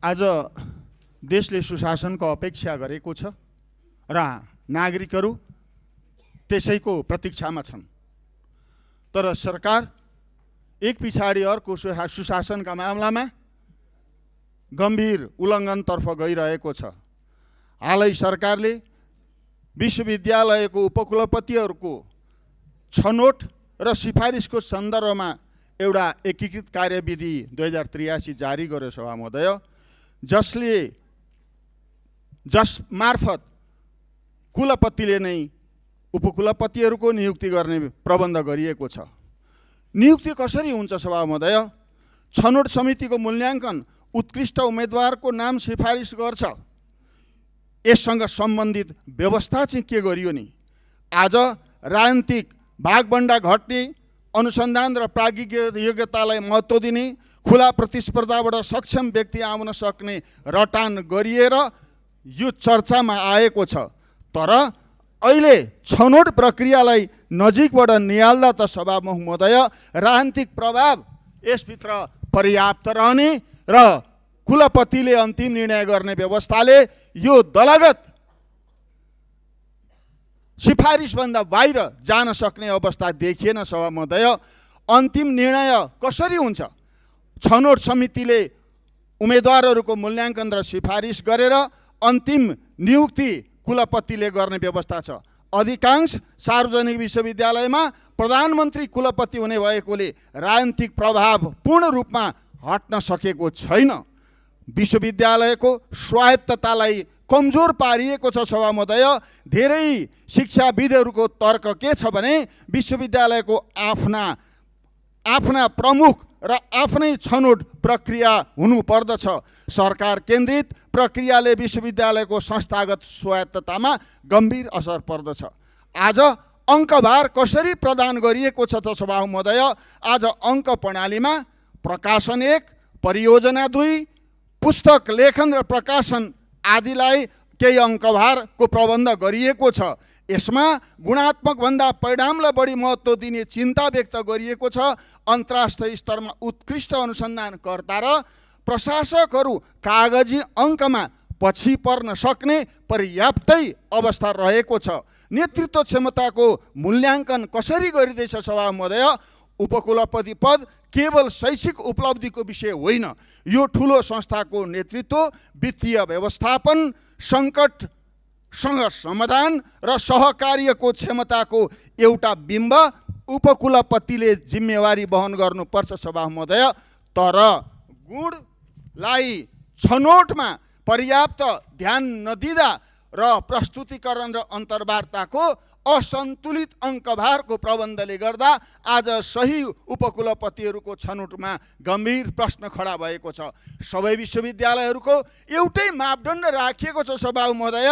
आज देशले सुशासनको अपेक्षा गरेको छ र नागरिकहरू त्यसैको प्रतीक्षामा छन्। तर सरकार एक पछाडि अर्को सुशासनका मामलामा गम्भीर उल्लङ्घनतर्फ गइरहेको छ। हालै सरकारले विश्वविद्यालयको उपकुलपतिहरूको छनौट र सिफारिसको सन्दर्भमा एउटा एकीकृत कार्यविधि 2083 जारी गर्यो सभा महोदय, जस मार्फत कुलपतिले नै उपकुलपतिहरूको नियुक्ति गर्ने प्रबन्ध गरिएको छ। नियुक्ति कसरी हुन्छ सभा महोदय? छनौट समितिको मूल्याङ्कन उत्कृष्ट उम्मेदवारको नाम सिफारिस गर्छ। यससँग सम्बन्धित व्यवस्था चाहिँ के गरियो नि? आज राजनीतिक भागबण्डा घट्ने, अनुसन्धान र प्राज्ञिक योग्यतालाई महत्त्व दिने, खुला प्रतिस्पर्धाबाट सक्षम व्यक्ति आउन सक्ने रटान गरिएर यो चर्चामा आएको छ। तर अहिले छनौट प्रक्रियालाई नजिकबाट निहाल्दा त सभा महोदय राजनीतिक प्रभाव यसभित्र पर्याप्त रहने र कुलपतिले अन्तिम निर्णय गर्ने व्यवस्थाले यो दलगत सिफारिसभन्दा बाहिर जान सक्ने अवस्था देखिएन सभा महोदय। अन्तिम निर्णय कसरी हुन्छ? छनौट समितिले उम्मेदवारहरूको मूल्याङ्कन र सिफारिस गरेर अन्तिम नियुक्ति कुलपतिले गर्ने व्यवस्था छ। अधिकांश सार्वजनिक विश्वविद्यालयमा प्रधानमन्त्री कुलपति हुने भएकोले राजनीतिक प्रभाव पूर्ण रूपमा हट्न सकेको छैन। विश्वविद्यालयको स्वायत्ततालाई कमजोर पारिएको छ सभा महोदय। धेरै शिक्षाविदहरूको तर्क के छ भने विश्वविद्यालयको आफ्ना प्रमुख र आफ्नै छनौट प्रक्रिया हुनुपर्दछ। सरकार केन्द्रित प्रक्रियाले विश्वविद्यालयको संस्थागत स्वायत्ततामा गम्भीर असर पर्दछ। आज अङ्कभार कसरी प्रदान गरिएको छ त सभा महोदय? आज अङ्क प्रणालीमा प्रकाशन 1, परियोजना 2, पुस्तक लेखन र प्रकाशन आदिलाई केही अङ्कभारको प्रबन्ध गरिएको छ। यसमा गुणात्मक भन्दा परिणामलाई बढी महत्त्व दिने चिन्ता व्यक्त गरिएको छ। अन्तर्राष्ट्रिय स्तरमा उत्कृष्ट अनुसन्धानकर्ता र प्रशासकहरू कागजी अङ्कमा पछि पर्न सक्ने पर्याप्तै अवस्था रहेको छ। नेतृत्व क्षमताको मूल्याङ्कन कसरी गरिँदैछ सभा महोदय? उपकुलपति पद केवल शैक्षिक उपलब्धिको विषय होइन। यो ठुलो संस्थाको नेतृत्व, वित्तीय व्यवस्थापन, सङ्कटसँग समाधान र सहकार्यको क्षमताको एउटा बिम्ब उपकुलपतिले जिम्मेवारी वहन गर्नुपर्छ सभा महोदय। तर गुणलाई छनौटमा पर्याप्त ध्यान नदिँदा र प्रस्तुतिकरण र अन्तर्वार्ताको असन्तुलित अङ्कभारको प्रबन्धले गर्दा आज सही उपकुलपतिहरूको छनौटमा गम्भीर प्रश्न खडा भएको छ। सबै विश्वविद्यालयहरूको एउटै मापदण्ड राखिएको छ सभा महोदय।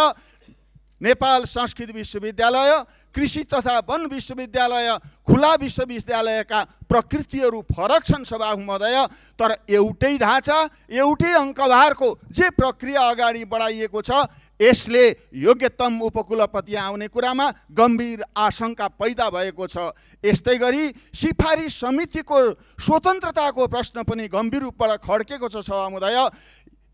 नेपाल संस्कृत विश्वविद्यालय, कृषि तथा वन विश्वविद्यालय, खुला विश्वविद्यालयका प्रकृतिहरू फरक छन् सभा महोदय। तर एउटै ढाँचा, एउटै अङ्कभारको जे प्रक्रिया अगाडि बढाइएको छ यसले योग्यतम उपकुलपति आउने कुरामा गम्भीर आशंका पैदा भएको छ। यस्तै गरी सिफारिस समितिको स्वतन्त्रताको प्रश्न पनि गम्भीर रूपबाट खड्केको छ सभा महोदय।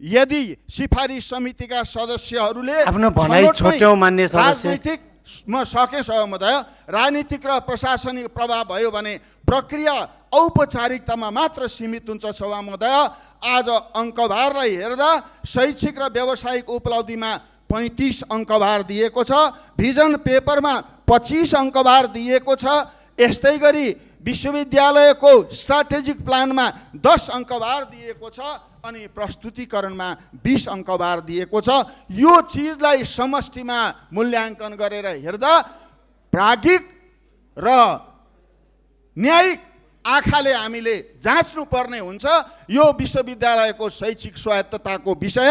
यदि सिफारिस समितिका सदस्यहरूले आफ्नो भनाइ छोट्याउ मान्ने राजनीतिक सके सभा महोदय, राजनीतिक र प्रशासनिक प्रभाव भयो भने प्रक्रिया औपचारिकतामा मात्र सीमित हुन्छ सभा महोदय। आज अङ्कभारलाई हेर्दा शैक्षिक र व्यावसायिक उपलब्धिमा 35 अङ्कभार दिएको छ, भिजन पेपरमा 25 अङ्कभार दिएको छ। यस्तै गरी विश्वविद्यालयको स्ट्राटेजिक प्लानमा 10 अङ्कभार दिएको छ अनि प्रस्तुतिकरणमा 20 अङ्कभार दिएको छ। यो चिजलाई समष्टिमा मूल्याङ्कन गरेर हेर्दा प्राज्ञिक र न्यायिक आँखाले हामीले जाँच्नु पर्ने हुन्छ। यो विश्वविद्यालयको शैक्षिक स्वायत्तताको विषय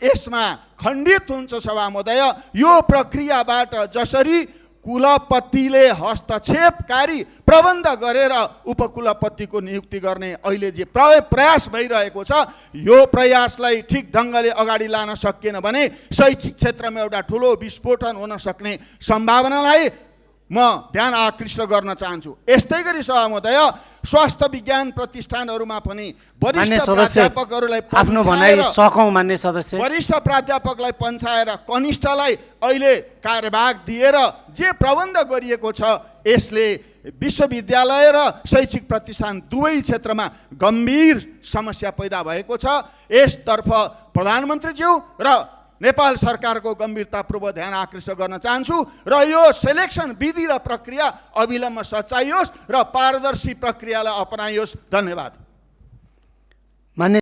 यसमा खण्डित हुन्छ सभा महोदय। यो प्रक्रियाबाट जसरी कुलपतिले हस्तक्षेपकारी प्रबन्ध गरेर उपकुलपतिको नियुक्ति गर्ने अहिले जे प्रयास भइरहेको छ, यो प्रयासलाई ठिक ढङ्गले अगाडि लान सकिएन भने शैक्षिक क्षेत्रमा एउटा ठुलो विस्फोटन हुन सक्ने सम्भावनालाई म ध्यान आकृष्ट गर्न चाहन्छु। यस्तै गरी सभामुदय स्वास्थ्य विज्ञान प्रतिष्ठानहरूमा पनि मान्य वरिष्ठ सदस्य प्राध्यापकहरूलाई आफ्नो भनाइ पन्छाएर सकौँ मान्य सदस्य। वरिष्ठ प्राध्यापकलाई पन्छाएर कनिष्ठलाई अहिले कार्यभाग दिएर जे प्रबन्ध गरिएको छ यसले विश्वविद्यालय र शैक्षिक प्रतिष्ठान दुवै क्षेत्रमा गम्भीर समस्या पैदा भएको छ। यसतर्फ प्रधानमन्त्रीज्यू र नेपाल सरकारको गम्भीरतापूर्वक ध्यान आकृष्ट गर्न चाहन्छु र यो सेलेक्सन विधि र प्रक्रिया अविलम्ब सच्याइयोस् र पारदर्शी प्रक्रियालाई अपनाइयोस्। धन्यवाद। मान्य